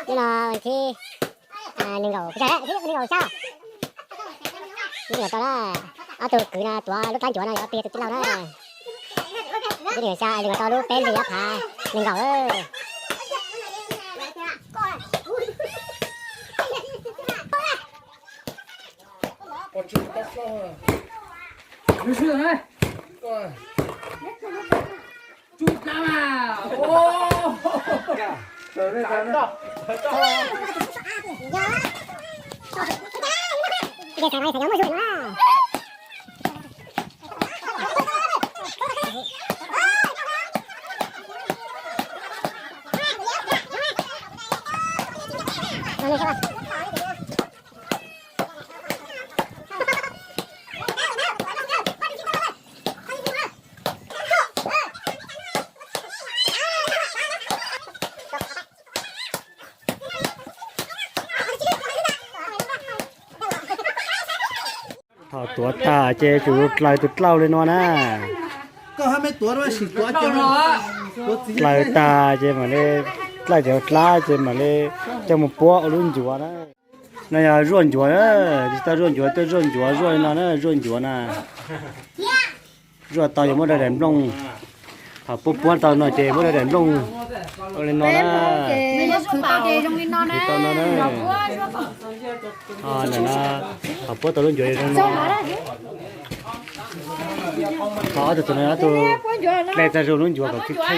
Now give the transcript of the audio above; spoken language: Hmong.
Hnub no thib nees nkaum, thib nees nkaum xya. Nees nkaum rau na, ob tug kwv no tuav lub plab ncuav no yog ob peb tus tij laug na. Thib nees nkaum xya, nees nkaum rau lub peb hlis ob phav nees nkaum. Thaum tuav tag ces tsum dlaws tus dlauj li no na. Dlaws tag ces mam li, dlaim cov dlab ces mam li coj mus puab ua lub ncuav na. No yog zuaj ncuav na, tsis tau zuaj ncuav, tuaj zuaj ncuav zuaj li no na, zuaj ncuav na. Zuaj tau yuav muab rau daim nplooj. Thaum puab puab tau no ces muab rau daim nplooj ua li no na. Tau no na. Thaum puab tau lub ncuav zoo no, thaum ob tug tus no ob tug dle tag zoo lub ncuav kom